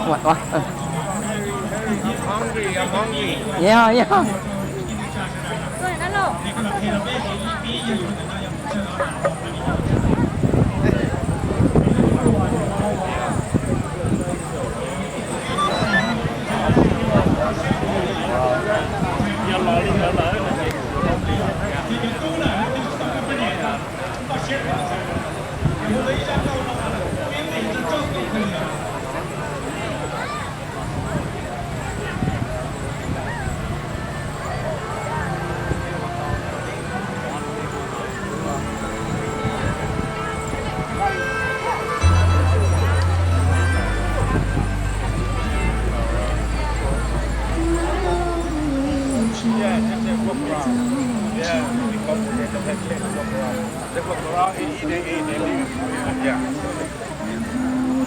Ua, ua, yog, yog.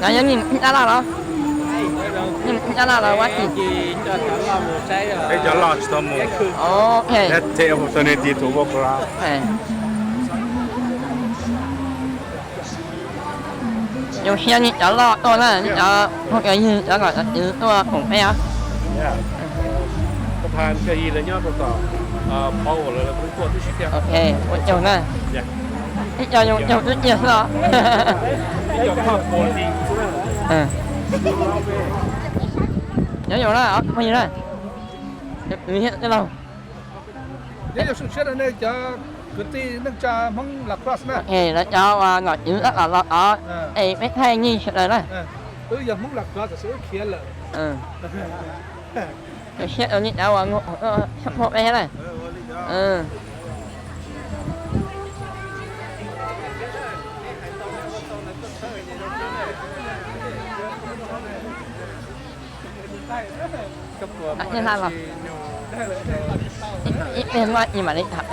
Nov yog nyiaj dab laj los? Nyiaj dab laj los ua tsis? Peb cov loj tsis tau mus. Thiab tej opportunity to walk around. Yus xyov nej cov loj tuaj na, nej cov phooj ywg cov nom cov tswv tuaj koom peb os. Ok, ua tsaug na. Ib co zoo caug twb ciaj xwb os. Nyob zoo na, phooj ywg na. Nyob zoo siab rau nej cov kwv tij neej tsa Hmoob La Crosse na. Lawv cov uas nom tswv tab tom los tod es peb thaij nyiaj sawv daws na. Wb yog Hmoob La Crosse tam sis wb khiav lawm. Zoo siab rau nej cov uas support peb thiab na. Ib pliag muaj ib mam li tham.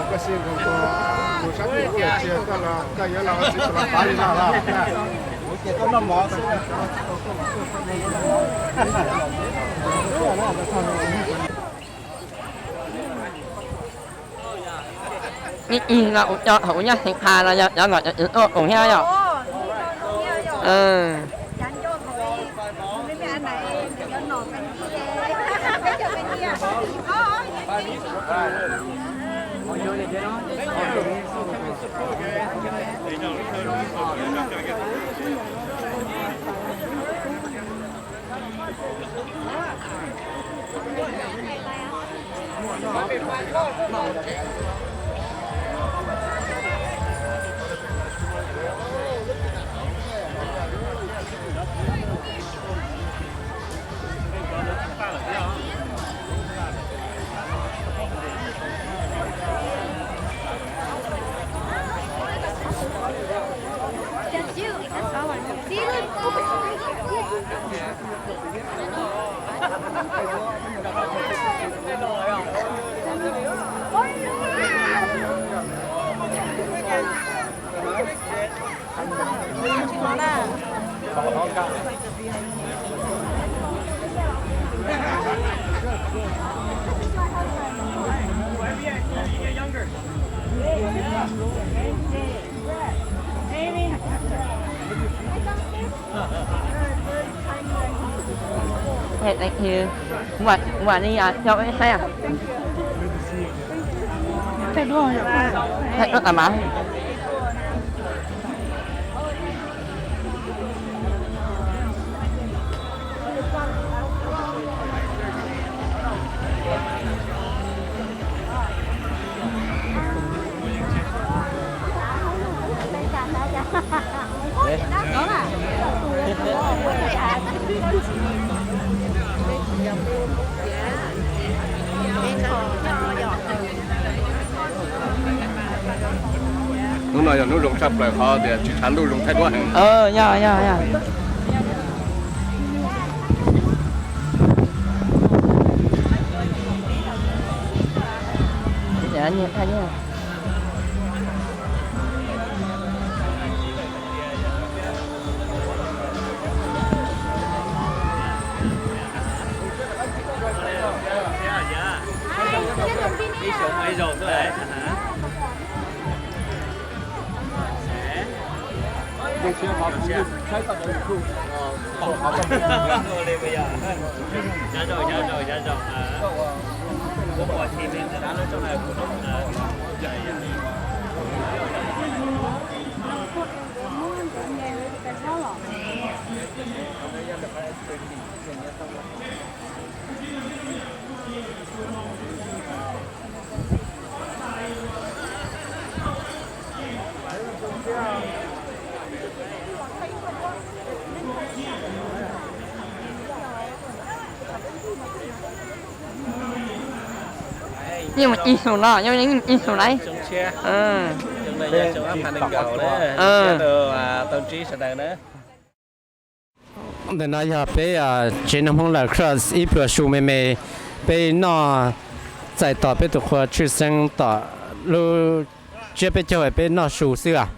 Koj xij, koj xij, tus sab twb ua tsis koj los koj yuav los ua txiv tus los pav li no los. Ib ig no kuv cov thaum kuv nyob xeev pha no yog cov nom cov tswv tuaj koom thiab yom. Ua li os, coj peb saib os. Thaij duab tas mas. Hnub no yog hnub zoo tshaj plaws qhov tias tsis tshav ntuj zoo thaij duab heev. Yeej mus ib xyoos no, yeej mus ib xyoos na. Ntawm no yog peb tsev neeg Hmoob Lacrosse ib pluag su me me, peb noj txais tos peb tus qhua tshwj xeeb tom lub tsiab peb caug peb noj su xwb as.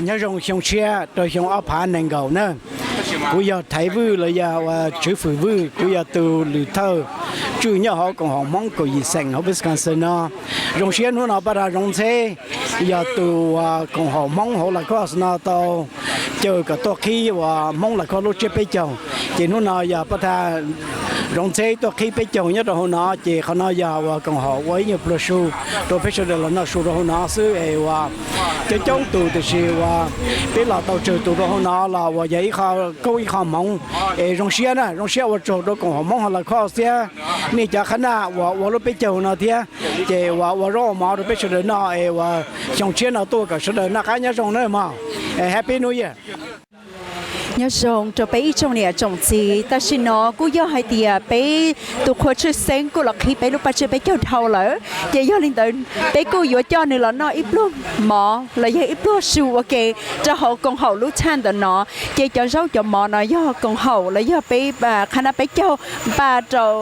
Nyob zoo xyoo tshiab rau xyoo ob phav nees nkaum na. Kuv yog Thaiv Vwj los yog ua Tswv Fwm Vwj, kuv yog tus lwm thawj tswj nyob hauv koom haum Hmoob kaum yim xeem hauv Wisconsin no. Zoo siab hnub no pab rag Zoov Ntxheb yog tus koom haum Hmoob hauv Lacrosse no tau caw kom tuaj qhib uas Hmoob Lacrosse lub tsiab peb caug. Ces hnub no yog pab thag Zoov Ntxheb tuaj qhib peb caug nyob rau hauv no, ces qhov no yog uas koom haum ua ib nyuag pluag su rau peb sawv daws los noj su rau hauv no xwb es uas coob coob tus, tiam sis uas peb los tau tsawg tus rau hauv no los uas yog ib qho koob ib qho hmoov. Es zoo siab na, zoo siab ua tsaug rau koom haum Hmoob hauv Lacrosse thiab nej cov qhab naj uas ua lub peb caug no thiab. Ces uas ua zaub ua mov rau peb sawv daws noj es uas xyoo tshiab no tuaj kom sawv daws noj qab nyob zoo na mog. Happy New Year. Nyob zoo rau peb ib tsoom niam tsoom txiv, tam sim no kuj yog hais tias peb tus qhua tshwj xeeb kuj los qhib peb lub paj tsiab peb caug dhau lawm, ces yog li ntawd peb kuj yuav coj nws los noj ib pluag mov los yog ib pluag su ua ke rau hauv koom haum lub tshaj ntawm no. Ces cov zaub cov mov no yog koom haum los yog peb qhab naj peb caug npaj rau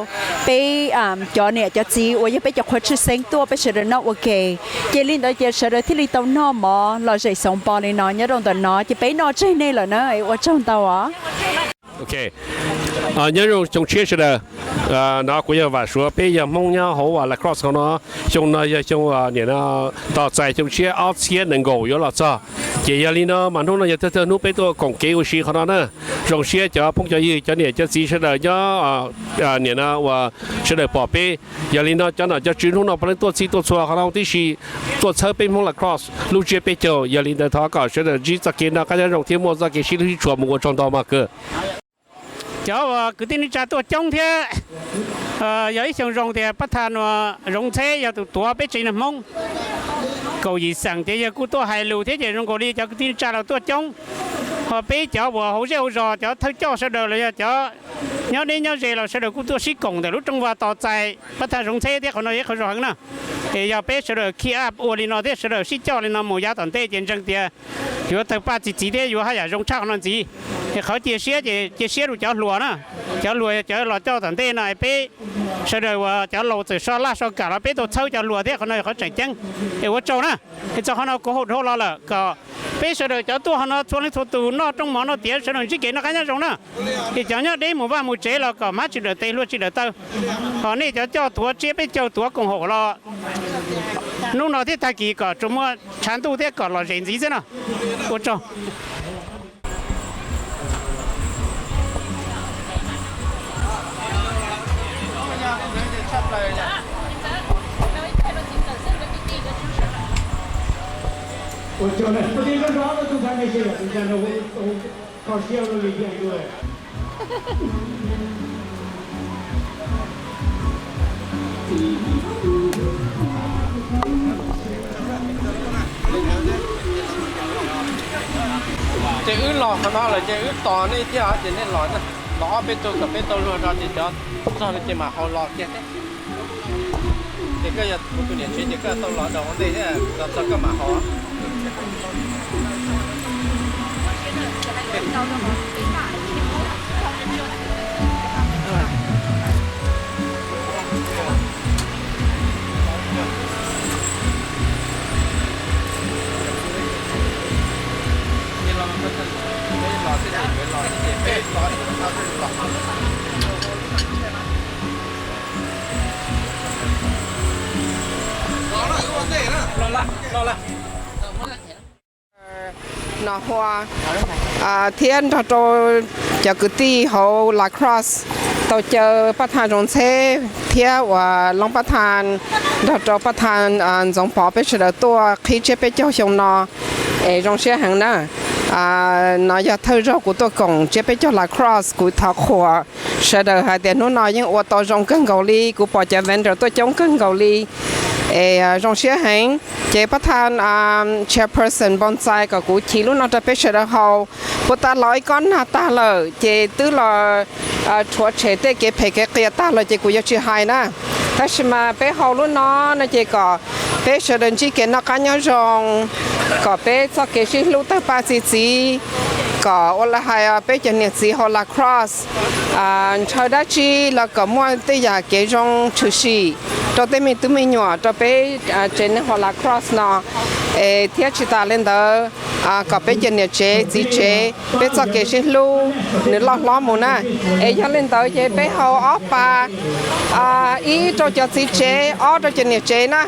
peb cov niam cov txiv uas yog peb cov qhua tshwj xeeb tuaj peb sawv daws noj ua ke. Ces li ntawd ces sawv daws thiaj li tau noj mov los zem xoov po li no nyob rau ntawm no, ces peb noj tseg nej lawm na, ua tsaug ntau os. Nyob zoo xyoo tshiab sawv daws. No kuv yog Vam Suav, peb yog Hmoob nyob hauv Lacrosse hauv no. Xyoo no yog xyoo nim no tos txais xyoo tshiab ob txhiab nees nkaum yuav los txog. Ces yog li no mas hnub no yog thawj thawj hnub peb tuaj koom kev ua si qhov no na. Zoo siab cov phooj cov ywg cov niam cov txiv sawv daws nyob nim no uas sawv daws pom peb. Yog li no cov nom cov tswv hnub no puav leej tuaj txhij tuaj txhua qhov no tib si tuaj txhawb peb Hmoob Lacrosse lub tsiab peb caug. Yog li ntawd thov kom sawv daws ntsib txoj kev noj qab nyob zoo thiab muaj txoj kev sib hlub sib tshua mus, ua tsaug ntau mog kawg. Cov uas kwv tij neej tsa tuaj coob thiab, yog ib xyoo zoo tias pab thag Zoov Ntxheb yog tus tuav peb tsev neeg Hmoob kaum yim xeem ces yawg kuj tuaj hais lus thiab ces zoo nkaus li cov kwv tij neej tsa los tuaj coob. Ho peb cov uas hauv zej hauv zos cov thawj coj sawv daws los yog cov nyob deb nyob ze los sawv daws kuj tuaj sib koom ntawm lub rooj vag tos txais pab thag Zoov Ntxheb thiab qhov no yog ib qho zoo heev na. Es yog peb sawv daws keep up ua li no thiab sawv daws sib coj li no mus yav tom ntej ces ntseeg tias yuav tawg paj txi txiv thiab yuav haj yam zoo tshaj qhov no ntxiv. Es qhov cia siab ces cia siab rau cov hluas na, cov hluas yog cov los coj tom ntej no es peb sawv daws uas cov laus txawm so laj so kam los peb tau txhawb cov hluas thiab qhov no yog qhov tseem ceeb. Es ua tsaug na, es txog qhov no kuv hau dhau los lawm kom peb sawv daws cov tuaj qhov no txhua leej txhua tus noj rooj mov noj tiav sawv daws ntsib kev noj qab nyob zoo na. Es cov nyob deb mus vaj mus tsev los kom hmab tsis daws tes hlua tsis daws taw. Ho nej cov coj tuav tsiab peb caug tuav koom haum los hnub no thiab tag kis kom tsuas muaj tshav ntuj thiab kom lom zem ntxiv xwb no. Ua tsaug. Ces wb los qhov no lawm ces wb tos nej thiab ces nej los, los ob peb tug kom peb tau luag rau ces cov txog no ces mam haus los kiag thiab. Ces koj yog kuv tus niam tsev ces koj tau los rau ua ntej thiab, los txog koj mam haus. Nov Hua thiab nrog rau cov kwv tij hauv La Crosse tau caw Paj Thaj Zoo Ntxheb thiab uas Loob Paj Thaj nrog rau Paj Thaj Ntxoov Pov peb sawv daws tuaj qhib tsiab peb caug xyoo no es zoo siab heev na. Nov yog thawj zaug kuv tuaj koom tsiab peb caug La Crosse, kuv thov qhuas sawv daws hais tias hnub no yeej ua tau zoo kawg nkaus li, kuv pom cov vendor tuaj coob kawg nkaus li es zoo siab heev. Ces Paj Thaj Chairperson Npoo Txais kom kuv chiv lub no rau peb sawv daws haus, puag ta los ib kob nag tag lawm ces twb los rhuav tshem tej kev phem kev qias tag lawm ces kuv yuav tsis hais na. Tab sis mas peb haus lub no no ces kom peb sawv daws ntsib kev noj qab nyob zoo, kom peb txoj kev sib hlub tawg paj txi txiv, kom ua li hais peb cov niam txiv hauv La Crosse ntshaw dab tsi los kom muaj tej yam kev zoo tshwm sim rau tej me tub me nyuam rau peb tsev neeg hauv La Crosse no. Es thiab tsis tas li ntawd, kom peb cov niam tsev txiv tsev peb txoj kev sib hlub nws loj hlob mus na. Es yog li ntawd ces peb haus ob pas, ib rau cov txiv tsev, ob rau cov niam tsev na.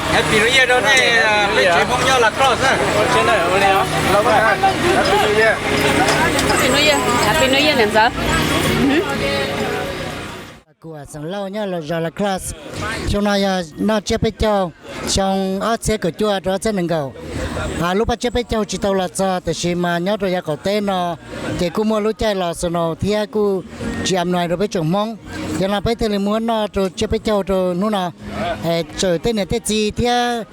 Happy New Year rau nej peb tsev Hmoob nyob La Crosse. Happy New Year, Happy New Year niam ntxawm. Kuv xeem Lauj nyob zos La Crosse. Xyoo no yog noj tsiab peb caug, xyoo ob txhiab kaum cuaj rau ob txhiab nees nkaum. Lub paj tsiab peb caug tsis tau los txog tiam sis mas nyob rau yav qaum teb no ces kuj muaj lub caij los snow thiab kuj tsis am nuais rau peb tsoom Hmoob. Yog no peb thiaj li muab noj rau tsiab peb caug rau hnub no, txawm tej niam tej txiv thiab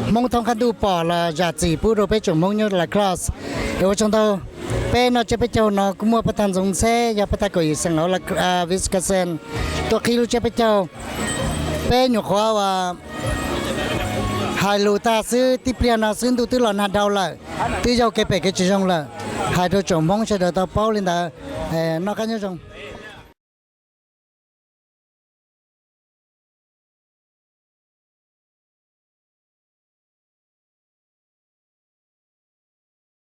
Hmoob thoob qab ntuj pom los zam txim pub rau peb tsoom Hmoob nyob La Crosse. Es ua tsaug ntau, peb noj tsiab peb caug no kuj muaj Paj Thaj Ntxoov Ntxheb yog Paj Thaj kaum yim xeem hauv Wisconsin tuaj qhib lub tsiab peb caug. Peb nyuam qhuav uas hais lus tag xwb tib pliag no xwb ntuj twb los nag dhau lawm, twb yog kev phem kev tsis zoo lawm. Hais rau tsoom Hmoob sawv daws tau paub li ntawd, noj qab nyob zoo.